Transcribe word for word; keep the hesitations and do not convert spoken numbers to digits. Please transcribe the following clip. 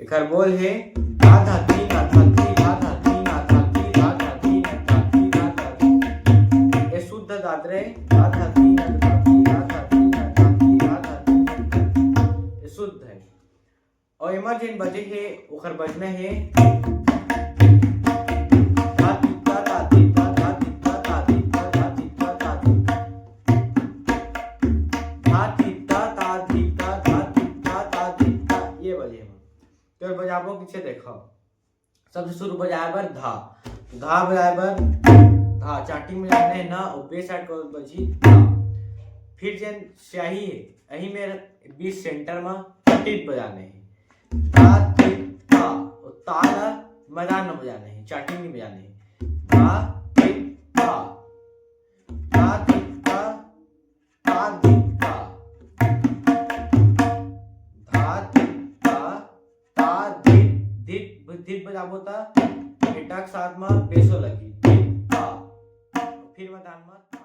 एकर बोल हे धा धा धी धा धा धी धा धा धी धा धा धी धा धा धी धा धा धी धा धा धी। ये शुद्ध दादरे धा धा धी धा धा धी धा धा धी धा धा धी धा धा धी। ये शुद्ध है। और एमा जेन बजे हे ओकर बजना हे धा तित्ता ता तित्ता धा तित्ता ता तित्ता धा तित्ता ता तित्ता। धा तित्ता ता धित्ता धा तित्ता ता धित्ता, ये बजे हे। तो बजाबो किसे देखो। सबसे शुरू बजाए बर धा, धा बजाए बर धा, चाटी में जाना है ना, और बे साइड को बजी धा। फिर जेन स्याही है, यही में बीच सेंटर में टिप बजाने हैं। धा तित्ता, और ता ला मैदान में बजाने हैं, चाटी में बजाने हैं। धा तित्ता, धा तित्ता, ता धित्ता। धा तित्ता, ता धित, धित, धित बजाबो ता एटा के साथ में बेसो लगी। धित्ता। फिर मैदान में ता।